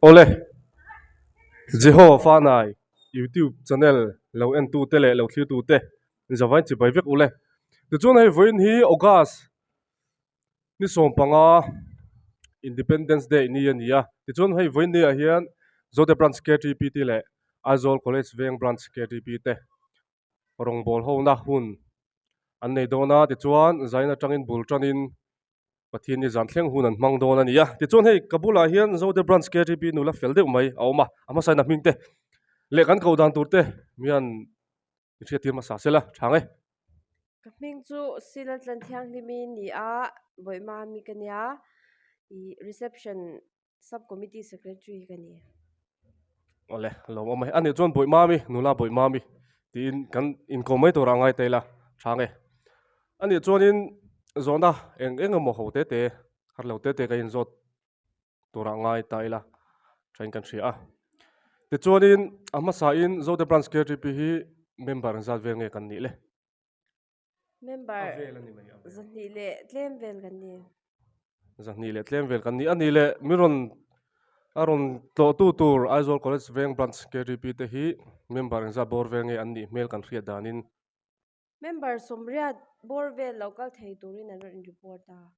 Awle, Jeho Fanai YouTube channel lo entute leh lo thlirtute zavain chibai vek ule. Tichuan hei vawiin hi August ni sawmpanga Independence Day ni a ni a. Tichuan hei vawiin ni ah hian Zote Branch KTP te leh Aizawl College Veng Branch KTP te rawngbâwl hona hun an nei dawn a. Tichuan zain atangin bul tanin Pathian hi zan thleng hun an hmang dawn a ni a. Tichuan hei ka bulah hian Zote Branch KTP nula fel deuh mai a awm a, a hmasa in a hming te leh kan koh dan tur te mian i hriattir hmasa se la tha nge. Ka hming chu Sila Tlanthianghlimi ni a, Bawihmami ka nia, ih reception Sub committee secretary ka ni. Awle, lo awm mai. Ani chuan Bawihmami, nula Bawihmami tiin kan inkawm mai turah ngai ta ila tha nge. Ani chuanin zawhna eng eng emaw ho te te, har lo te te ka inzawt turah ngai ta ila thain kan hria a. Tichuanin a hmasain Zote Branch KTP hi member zat vel nge kan nih le? Member zahnih leh tlem vel kan ni. Zahnih leh tlem vel kan ni. A nih leh mi rawn a rawn tlawhtu tur Aizawl College Veng Branch KTP te hi member engzat bawr vel nge an nih hmel kan hriat danin. Member sawmriat bawr vel lo kal thei turin an rawn in report a.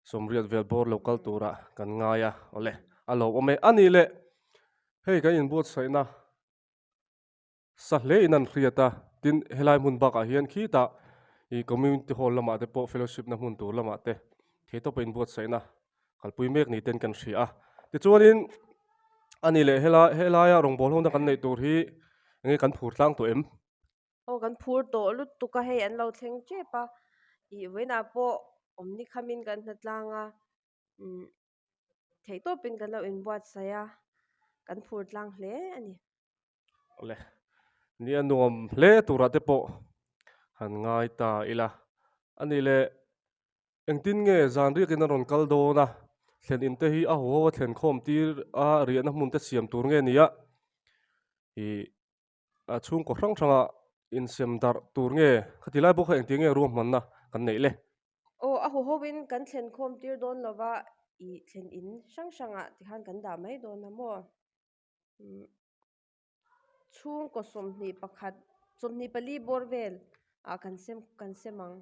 Sawmriat vel bawr lo kal turah kan ngai a, awle a lo awm e. A nih leh hei kan inbuatsaihna. Sa hle in an hriat a, tin helai hmun bakah hian khitah ih community hall lamah te pawh fellowship na hmun tur lamah te theihtawpa inbuatsaihna kalpui mek ni ten kan hria a. Tichuanin a ni leh helai helaia rawngbâwl hona kan neih tur hi enge kan phur tlang tawh em? Aw kan phur tawh lutuk a, hei an lo thleng tep a, ih vawiinah pawh awmni khamin kan hna tlang a, umm theihtawpin kan lo inbuatsaih a, kan phur tlang hle a ni. Awle, ni a nuam hle turah te pawh han ngai ta ila. A nih leh engtin nge zan riakin a rawn kal dawn a, thlen in te hi a haw ho a thlen khawm tir a riahna hmun te siam tur nge ni a, ih a chhungkaw hrang hranga insem darh tur nge khati lai bawk kha engtin nge ruahmanna kan neih le? Aw a haw hoin kan thlen khawm tir dawn lova ih thlen in hrang hrangah tikhan kan dah mai dawn a maw? Chhungkaw 21, 24 bawr vel ah kan sem kan sem ang.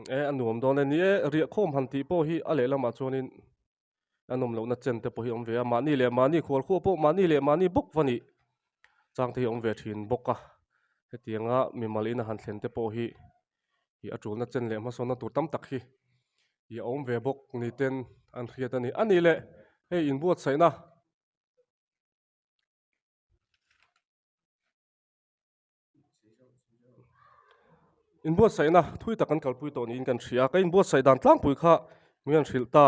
E a nuam dawn e, ni e riahkhawm han tih pawh hi a lehlamah chuanin a nawm lohna chen te pawh hi a awm ve a, mahni leh mahni khualkhuah pawh mahni leh mahni bawk va nih chang te hi a awm ve thin bawk a, hetianga mimal ina han thlen te pawh hi ih a tulna chen leh hmasawnna tur tam tak hi ih a awm ve bawk ni ten an hriat a ni. A nih leh hei inbuatsaihna inbuatsaihna thui tak kan kalpui tawh niin kan hria a, ka inbuatsaih dan tlangpui kha min han hrilh ta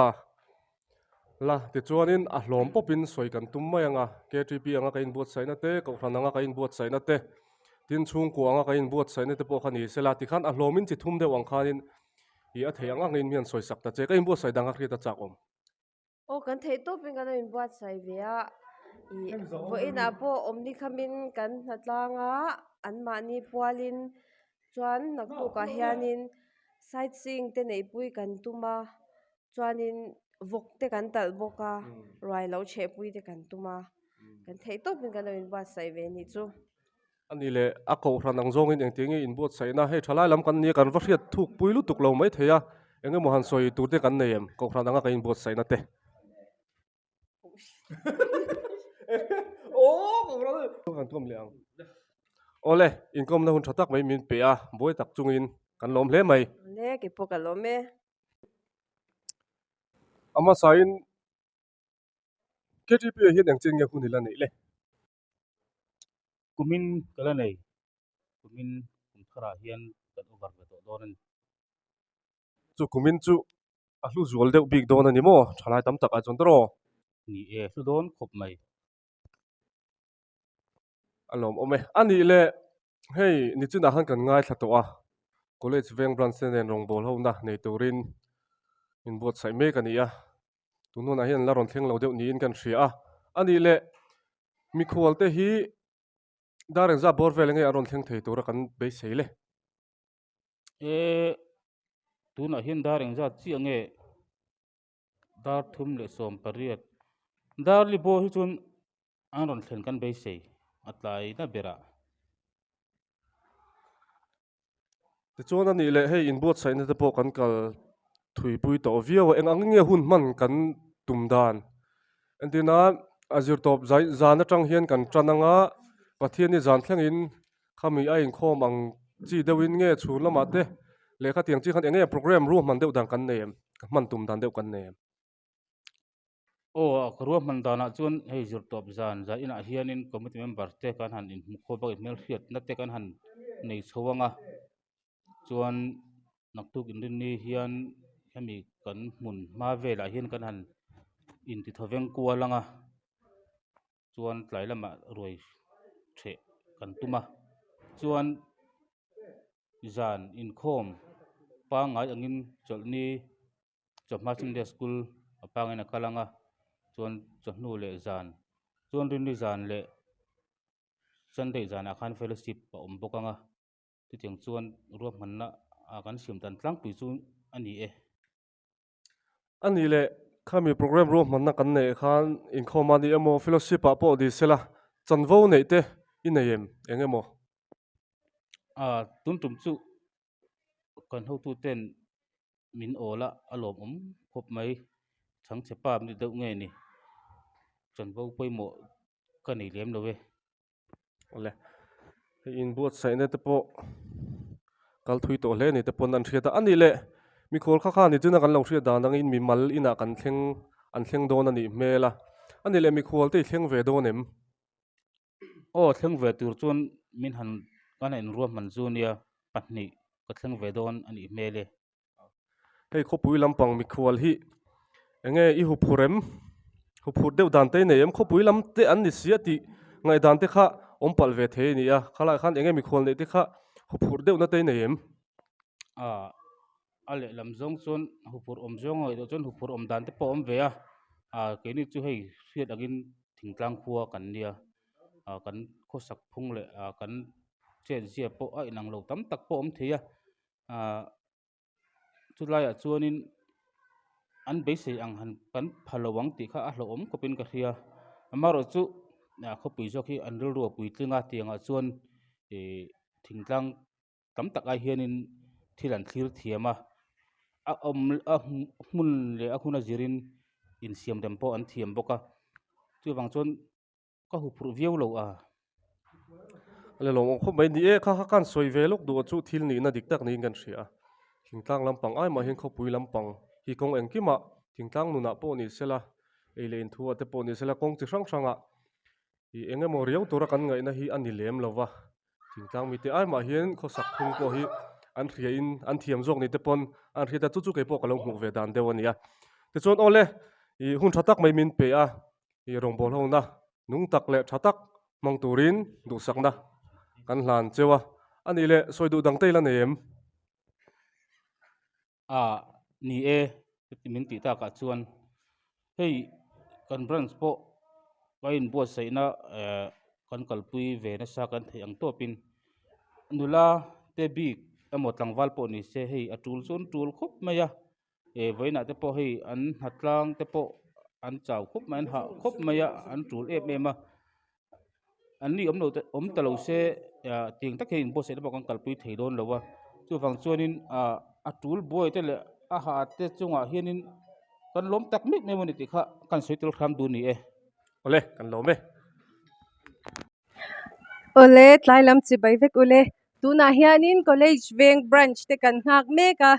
la tichuanin a hlawm pawpin sawi kan tum mai ang a, KTP anga ka inbuatsaihna te, Kohhran anga ka inbuatsaihna te, tin chhungkua anga ka inbuatsaihna te pawh kha ni sela tikhan a hlawmin chi thum deuh ang khanin ih a theih ang angin mi han sawi sak ta che, ka inbuatsaih dang a hriat a chak awm. Aw kan theih tawpin kan lo inbuatsaih ve a, ih vawiinah pawh awmni khamin kan hna tlang a, anmahni pualin chuan naktukah hianin sightseeing te neihpui kan tum a, chuanin vawk te kan talh bawk a, ruai lo chhehpui te kan tum a, kan theih tawpin kan lo inbuatsaih ve anih chu. A ni leh, a kohhran ang zawngin engtiang nge inbuatsaihna hei thalai lam kan nia kan va hriat thuk pui lutuk lo mai thei a, eng emaw han sawi tur te kan nei em kohhran anga kan inbuatsaihna te? Kan kawm leh ang. Awle, inkawmna hun tha tak mai min pe a, buai tak chungin kan lawm hle mai. Awle, keipawh ka lawm e. A hmasain KTP ah hian engchen nge hun i la neih le? Kumin ka la nei, kumin kum tharah hian kan over ve tawh dawn a ni. Chu kumin chu a hlu zual deuh bik dawn a ni maw? Thalai tam takah chuan tawh. Ni e, hlu dawn khawp mai. A lawmawm e. A nih leh hei nichinah khan kan ngaithla tawh a, College Veng Branch te nen rawngbâwl hona nei turin inbuatsaih mek a ni a. Tun hunah hian la rawn thleng lo deuh niin kan hria a. A nih leh mikhual te hi dar engzah bawr vel enge a rawn thleng thei tura kan beisei le? E, tunah hian dar engzat chiah nge? Dar 38. Darli bawr hi chuan an rawn thlen kan beisei a tlai na berah. Tichuan a nih leh hei inbuatsaihna te pawh kan kal thuipui tawh viau a, eng ang nge hun hman kan tum dan? Entirna a zirtawp zai zan atang hian kan tan anga Pathianni zan thlengin khami a inkhawm ang chi deuhin nge chhun lamah te lehkha tiang chi khan eng nge programme ruahman deuh dan kan nei em? Hman tum dan deuh kan nei em? Aw a ka ruahman danah chuan hei zirtawp zan zan inah hianin committee member te kan han inhmu khawp a inhmelhriatna te kan han nei chho ang a chuan naktuk inrinni hian hemi kan hmun hma velah hian kan han intithawveng kual ang a chuan tlai lamah ruai ṭheh kan tum a chuan zan inkhawm pangngai angin chawlhni. Chawhma Sunday School a pangin a kal ang a, chuan chawhnu leh zan chuan rinni zan leh Sunday zanah khan fellowship a awm bawk ang a, chutiang chuan ruahmanna ah kan siam dan tlangpui chu a ni e. A nih leh khami program ruahmanna kan neih khan inkhawm a ni emaw fellowship ah pawh ni sela chanvo neih te i nei em eng emaw? Ah tun tum chu kan hotu ten min awl a a lawmawm khawp mai chhangchhe pa ni deuh nge ni chanvo pawimawh ka nei lem lo e. Awle hei inbuatsaihna te pawh kal thui tawh hle ni te pawn an hriat a a nih leh mikhual kha khan nichina kan lo hriat dan angin mimal inah kan thleng an thleng dawn a nih hmel a a nih leh mikhual te i thleng ve dawn em? Aw thleng ve tur chuan min han kan han inruahman chu nia pahnih ka thleng ve dawn a nih hmel e. Hei khawpui lampang mikhual hi enge i huphur em? Huphur deuh dan te i nei em? Khawpui lam te an ni sia tih ngaihdan te kha awm palh ve thei a ni a, khalai khan enge mikhual neih te kha huphur deuhna te i nei em? Aaa a lehlam zawng chuan huphur awm zawng a ngaihtuah chuan huphur awm dan te pawh a awm ve a, aaa keini chu hei hriat angin thingtlang khua kan nia ah kan khawsak phung leh ah kan chet zia pawh a inang lo tam tak pawh a awm thei a ah chulaiah chuanin an beisei ang han kan pha lo ang tih kha a hlauhawm khawpin ka hria amaherawhchu ah khawpui zawk hi an rilru a puitling a tiangah chuan ih thingtlang tam tak ai hianin thil an thlir thiam a a awm a hmun leh a hun a zirin insiam rem pawh an thiam bawk a chuvang chuan ka huphurh viau lo a. A lawm awm khawp mai ni e kha kha khan sawi ve lawk duh chu thil nihna dik tak niin kan hria a thingtlang lampang ai mah hian khawpui lampang hi kawng engkimah thingtlang nunah pawh ni sela ei leh inthuah te pawh ni sela kawng chi hrang hrangah ih eng emaw riau tura kan ngaihna hi a ni lem lo va. Thingtlang mite ai mah hian khawsak phung pawh hi an hria in an thiam zawk ni te pawn an hriat a chu chu kei pawh ka lo hmuh ve dan deuh a ni a. Tichuan awle ih hun tha tak mai min pe a ih rawngbâwl ho na nung tak leh tha tak hmang turin duhsakna kan hlan cheu a. A nih leh sawi duh dang te ila nei em? Ah ni e min tih takah chuan hei kan branch pawh ka inbuatsaihna eh kan kalpui ve nasa kan theih ang tawpin nula te bik emaw tlangval pawh ni se hei a tul chuan tul khawp mai a eh vawiinah te pawh hei an hnatlang te pawh an chau khawp mai an hah khawp mai a an tul em em a. An ni awm lo te awm ta lo se ah tiang tak hian inbuatsaih te pawh kan kalpui thei dawn lo a chuvang chuanin ah a tul buai te leh a ha te chungah hianin kan lawm tak mek mai a ni tih kha kan sawi tel hram duh a ni e. Awle kan lawm e. Awle tlai lam chibai vek ule tunah hianin college veng branch te kan nghak mek a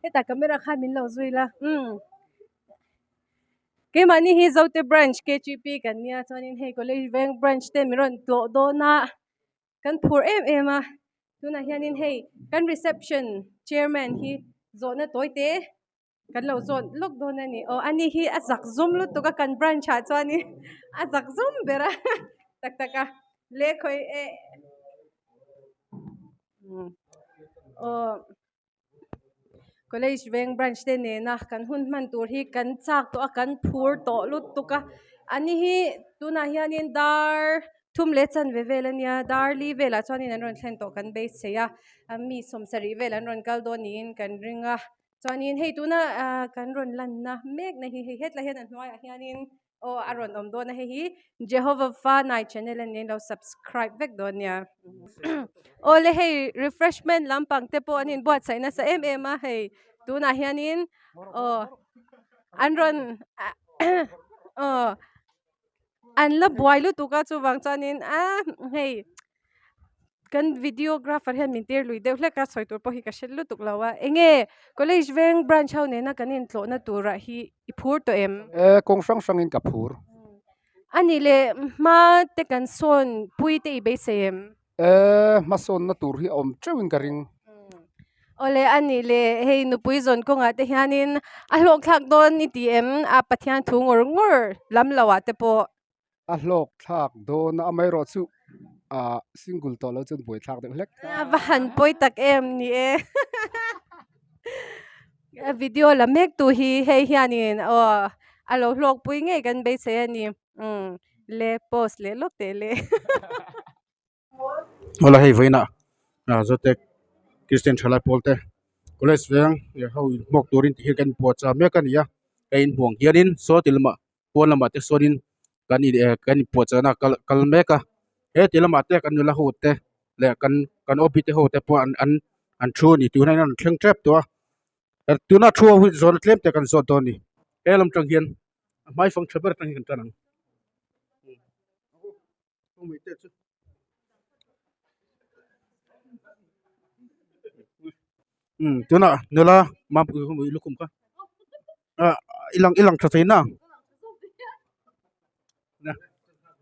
hetah camera khan min lo zui la umm. Keimahni hi Zote branch KGP kan nia chuanin hei college veng branch te min rawn tlawh dawn a kan phur em em a tunah hianin hei kan reception chairman hi zawhna tawi te kan lo zawt lawk dawn a ni aw ani hi a zak zum lutuk a kan branch ah chuanin a zak zum ber a tak tak a lehkhawi eh aw. College veng branch te nena kan hun hman tur hi kan chak tawh a kan phur tawh lutuk a ani hi tunah hianin dar thum leh chanve vel ania dar li velah chuanin an rawn thlen tawh kan beisei a mi sawmsarih vel an rawn kal dawn niin kan ring a chuanin hei tuna ah kan rawn lanna mek na hi hei hetlai hian a hnuaiah hianin. Aw a rawn awm dawn a hei hi Jehovah Fanai channel a nia lo subscribe vek dawn nia. Aw le hei refreshment lampang te pawh an inbuatsaih nasa em em a hei tunah hianin aw an rawn aw an la buai lutuk a chuvang chuanin a hei Kan videographer hian min tir lui deuh hlek a, sawi tur pawh hi ka hre lutuk lo a. Enge college veng branch ho nena kan intlawhna turah hi i phur tawh em? E, kawng hrang hrangin ka phur. A nih leh hma te kan sawn pui te i beisei em? E, hmasawnna tur hi a awm teuhin ka ring. Awle a nih leh hei nupui zawn kawngah te hianin a hlawkthlak dawn i ti em? A Pathian thu ngawr ngawr lam loah te pawh. A hlawk thlak dawn a, amaherawh chu ah single tawh lo chuan buai thlak deuh hlek. A va han pawi tak em ni e. A video la mek tu hi hei hianin aw a lo hlawk pui ngei kan beisei a ni. Umm le post leh lawk teh le. Awla hei vawiinah Zotek Christian thalai pawl te college veng ho hmuak turin ti hian kan inpuahchah mek a ni a, ka inhmuh ang hianin saw ti lamah pawn lamah te sawnin kan in eh kan inpuahchahna a kal kal mek a he ti lamah te kan nula ho te leh kan kan O P te ho te pawh an an an thu a ni tuna hian an rawn thleng tep tawh a tuna thu ho hi zawhna tlem te kan zawt dawn a ni he lam tang hian a hmaifang tha ber atang hian kan tan ang. Um tunah nula mampui ho lukhum kha ah i lang i lang tha thei na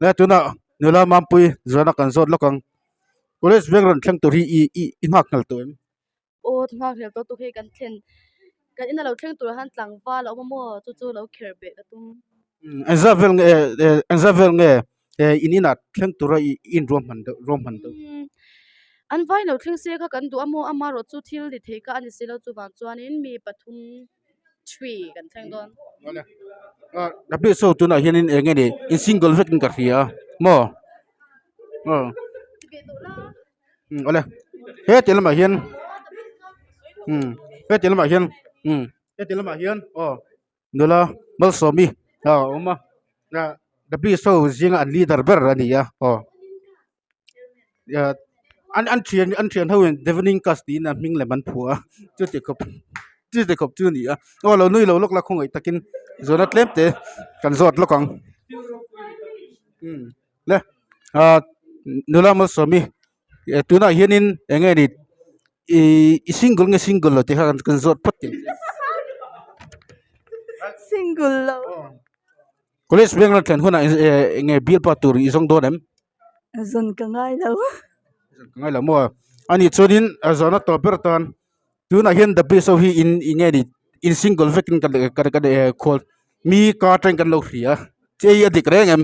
le tunah nula mampui zawhna kan zawt lawk ang college veng rawn thleng tur hi i i i nghak nghal tawh em? Aw nghak nghal tawh tuk hei kan thlen kan ina lo thleng tur han tlangval a awm a maw chu chu lo kher beh ka tum. Engzat vel nge engzat vel nge in inah thleng tura i inruam hman deuh ruam hman deuh. An vai lo thleng se kha kan duh a maw amaherawh chu thil ni thei kha a ni si lo chuvang chuanin mi pathum three kan thleng dawn. W so tunah hianin eng nge ni in single vekin ka hria maw aw. Awle he ti lamah hian he ti lamah hian he ti lamah hian aw nula malsawmi a awm a the beast ho zinga an leader ber a ni a aw an an thian an thian ho in devening cast tiin a hming lem an phuah a chuti khawp chuti khawp chu a ni a aw lo nui lo lawk la khawngaih takin zawhna tlem te kan zawt lawk ang le ah nula malsawmi eh tunah hianin eng nge ni ihh i single nge single lo tih kha kan zawt phawt teh Single lo. College veng lam thlen hunah eh eng nge bialpa tur i zawng dawn em? Zawn ka ngai lo. Zawn ka ngai lo maw? Ani chuanin a zawhna tawp ber atan tunah hian the best ho hi in eng nge ni in single vekin kan kan kan eh khual mi ka atangin kan lo hria che hi a dik reng em?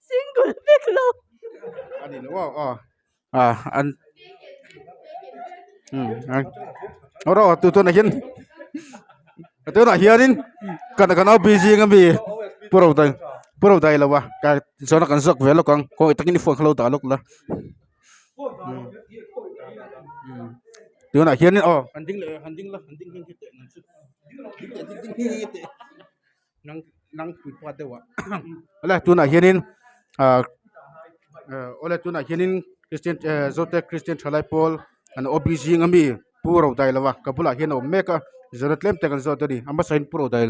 Single vek lo. Ani lo aw aw ah an um rawh tu tunah hian tunah hianin kan kan au busy ang ami pu ro dai pu ro dai lo a ka zawhna kan zawk ve lawk ang kawng takin i phone kha lo dah lawk la tunah hianin aw han ding leh han ding la han ding hi teh ang chu ding teh ding ding hi teh. Nang nang pui pa deuh ah awle tunah hianin ah awle tunah hianin christian eh zote christian thalai pawl an O B zing ami pu ro dai lo a ka bulah hian a awm mek a zirna tlem te kan zawt a ni a hmasain pu ro dai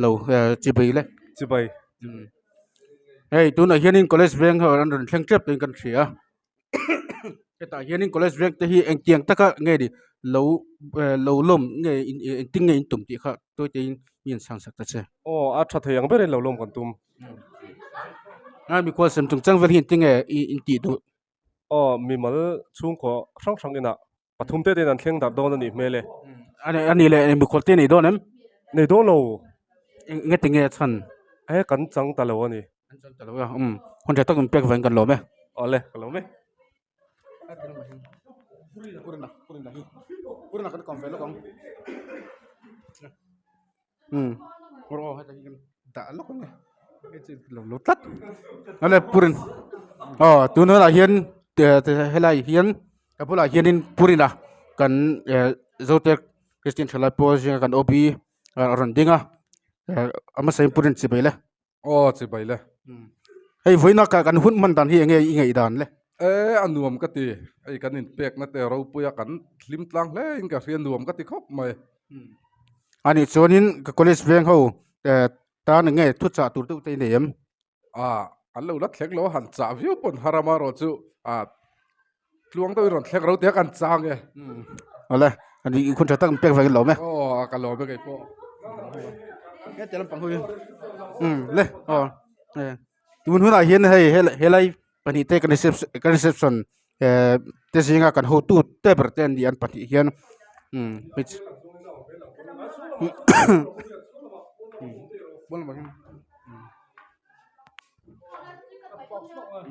lo eh chibai le chibai hei tunah hianin college veng ho an rawn thleng tep tawhin kan hria a. Hetah hianin college veng te hi engtiang taka nge ni lo eh lo lawm nge engtin nge in tum tih kha tawi teiin mi an chhang sak ta che. Aw a tha thei ang berin lo lawm kan tum. A mikhual sem chung chang vel hi engtin nge i intih duh? Aw mimal chhungkaw hrang hrang inah pathum te tein an thleng darh dawn a nih hmel e. A nih leh mikhual te nei dawn em? Nei dawn lo. Eng engati nge a chhan? He kan chang ta lo a ni. Kan chang ta lo a, umm hun tha tak in pek vang kan lawm e. Awle, ka lawm e. Umm aw heta hi kan dah lawk ang e lo lo tlat ale purin aw tun hunah hian helai hian a bulah hianin purina kan eh zote christian thalai pawl zinga kan O B a rawn ding a. A hmasa in purin chibai le. Aw chibai le. Hei vawiina kan hun hman dan hi enge i ngaih dan le? E a nuam ka ti. Hei kan inpekna te ropuia kan hlim tlang hle in ka hria nuam ka ti khawp mai. Anih chuanin ka college veng ho tan enge thuchah tur deuh te i nei em? A an lo la thleng lo a han chah viau pawn har amarawh chu a tluang deuhin rawn thleng ro tia kan chang e. Awle ani i hun tha tak pek vangin lawm e. Aw ka lawm e kei pawh. He tel lampang ho hi um le aw e tun hunah hian hei helai pahnih te kan reception kan reception eh te zinga kan hotu te ber te an ni an pahnih hian um hmeichhe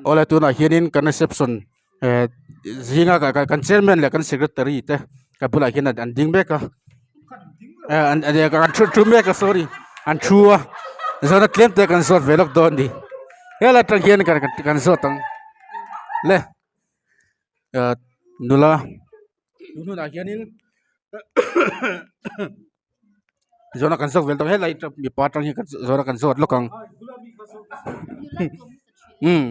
awle tunah hianin kan reception eh zinga kan chairman leh kan secretary te ka bulah hian an ding mek a eh an an thu thu mek a sorry an thu a zawhna tlem te kan zawt ve lawk dawn a ni helai atang hian kan kan zawt ang le ah nula tun hunah hianin zawhna kan zawk vel tawh helai mipa atang hian zawhna kan zawt lawk ang umm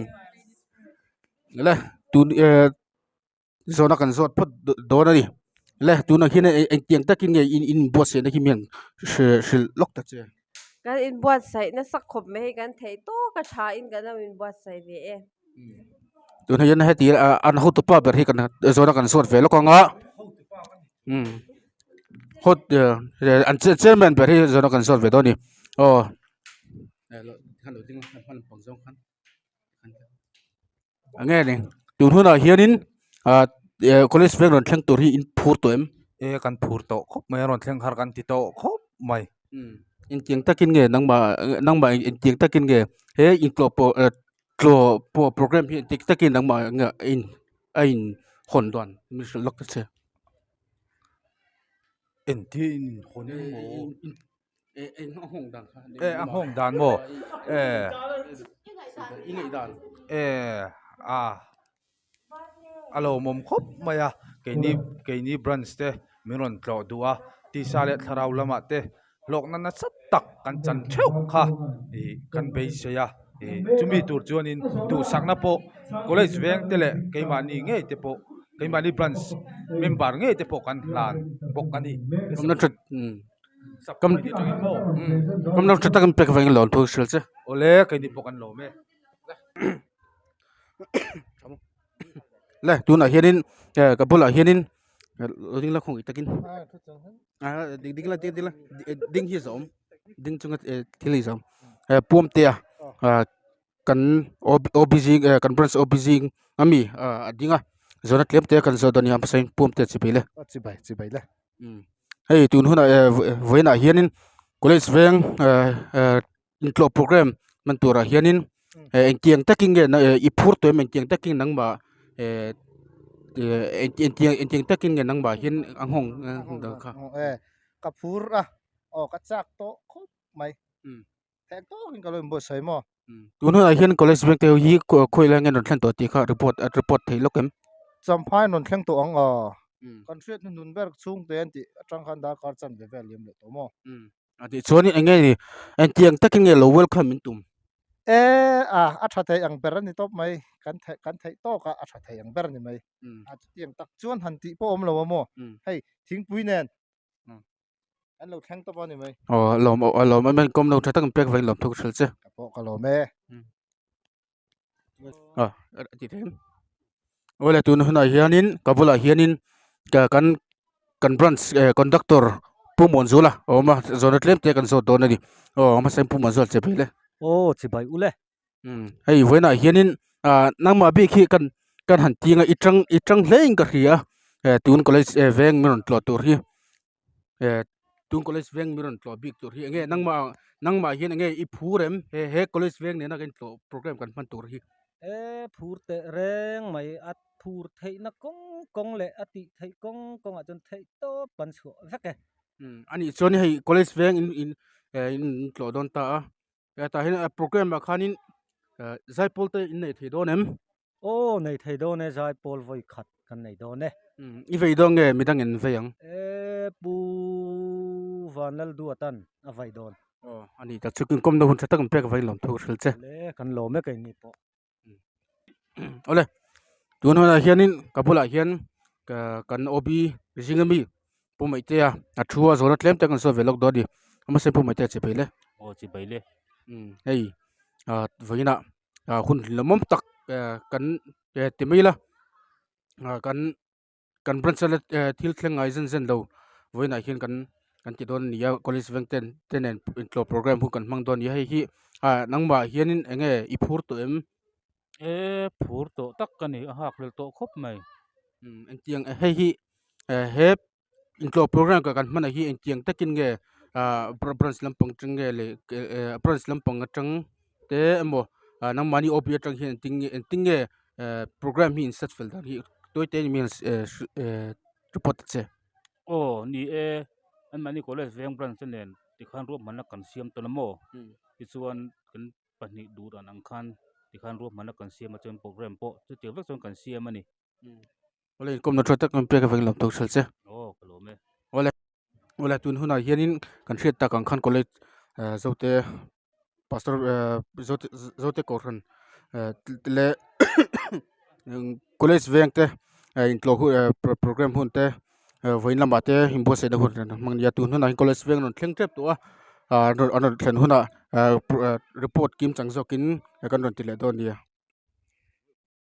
le tun eh zawhna kan zawt phawt dawn a ni le tunah hian engtiang takin nge in inbuatsaih na hi mi han hrilh lawk ta che. Kan inbuatsaih nasa khawp mai hi kan theih tawk a tha in kan lo inbuatsaih ve e. Tunah hian heti an hotupa ber hi kan zawhna kan zawt ve lawk ang a umm hot an chairman ber hi zawhna kan zawt ve dawn a ni aw. Enge ni tun hunah hianin ah college veng rawn thleng tur hi in phur tawh em? E kan phur tawh khawp mai a rawn thleng har kan ti tawh khawp mai. Engtiang takin nge nangmah nangmah engtiang takin nge he intlawh pawh tlawh pawh program hi engtiang takin nangmah nge a in a in hawn dawn min hrilh lawk ta che. Engtin in hawn emaw? E a nghawng dan maw e e a a lawmawm khawp mai a keini keini branch te min rawn tlawh duh a tisa leh thlarau lamah te hlawkna nasa tak kan chan theuh kha ih kan beisei a ih chumi tur chuanin duhsakna pawh college veng te leh keimahni ngei te pawh keimahni branch member ngei te pawh kan hlan bawk a ni. Kam kam lo tha takin pek veng lawm thu hrilh che. Awle keini pawh kan lawm e. Le tunah hianin eh ka bulah hianin ding la khawngaih takin ah ding ding la ding ding la ding hi zawm ding chunga thil hi zawm eh puam te a ah kan OB zing eh kan branch OB zing ami ah a ding a zawhna tlem te kan zawh dawn a ni a hmasa in puam te chibai le. Chibai chibai le. Hei tun hunah eh vawiinah hianin college veng eh eh intlawh program hman turah hianin eh engtiang takin nge i phur tawh em engtiang takin nangmah eh engtiang engtiang takin nge nangmah hian a nghawng kha. Ka phur a aw ka chak tawh khawp mai. Heng tawkin ka lo inbuatsaih maw? Tun hunah hian college veng te hi khawi lai nge rawn thleng tawh tih kha report a report theih lawk em? Champhai rawn thleng tawh ang aw. Kan hriat hnuhnun ber chhungte an tih atang khan darkar chan ve vel liam leh tawh maw? A tih chuan eng nge ni engtiang takin nge lo welcome min tum? E a a tha thei ang ber a ni tawp mai. Kan theih kan theih tawk a a tha thei ang ber a ni mai. A chutiang tak chuan han tih pawh awm lo a maw? Hei thingpui nen An lo thleng tawp a ni mai. Aw lawm aw lawm em kawm lo tha tak in pek vei lawm thuk hril che. Ka pawh ka lawm e. A ti them. Awle tun hunah hianin ka bulah hianin ka kan kan branch conductor Pu Muanzula a awm a zawhna tlem te kan zawt dawn a ni. Aw hmasa in Pu Muanzula che phei le. Aw chibai ule. Hei vawiinah hianin ah nangmah bik hi kan kan han tinga i tang i tang hle in ka hria a tun college veng min rawn tlawh tur hi tun college veng min rawn tlawh bik tur hi enge nangmah nangmah hian enge i phur em he he college veng nena kan tlawh program kan hman tur hi. E phur teh reng mai a phur theihna kawng kawng leh a tih theih kawng kawngah chuan theih tawp kan chhuah vek e. Anih chuan hei college veng in in in tlawh dawn ta a. Hetah hian program ah khanin zaipawl te in nei thei dawn em? Aw nei thei dawn e zaipawl vawi khat kan nei dawn e. I vei dawn nge midang in vei ang? E Pu Vanlalduatan a vei dawn. Aw a ni tak chu inkawmna hun tha tak an pek avangin lawmthu ka hrilh che. Le kan lawm e keini pawh. Awle tun hunah hianin ka bulah hian kan OB zinga mi Pu Maihtea a thu a zawhna tlem te kan sawi ve lawk dawn a ni amah se Pu Maihtea chi phei le. Aw chi phei le. Hei ah vawiinah ah hun lawmawm tak kan ti mai ila ah kan. Kan branch a thil thleng ngai zen zen lo vawiinah hian kan kan ti dawn a ni a college veng ten te nen intlawh program hun kan hmang dawn a ni a hei hi ah nangmah hianin eng nge i phur tawh em? E phur tawh tak ka ni a hak hlel tawh khawp mai. Umm engtiang hei hi he intlawh program kan hman ah hi engtiang takin nge ah branch lampang atang nge leh branch lampang atang te emaw ah nangmahni OB atang hian engtin nge engtin nge eh program hi in set fel dan hi tawi te ni eh eh report ta che. Aw ni e anmahni college veng branch te nen tikhan ruahmanna kan siam tawn a maw tichuan kan pahnih duh dan ang khan tikhan ruahmanna kan siam a chuan program pawh chutiang vek chuan kan siam a ni. Awle inkawmna tha tak an pek avangin lawm tawk hrel che. Aw ka lawm e. Awle awle tun hunah hianin kan hriat tak ang khan college eh zote pastor eh zote zote kohhran eh leh college veng te eh intlawh hun eh program hun te eh vawiin lamah te inbuatsaihna hun an hmang a nia tun hunah hian college veng rawn thleng tep tawh a ah an rawn thlen hunah eh report kim chang zawkin kan rawn ti leh dawn a nia.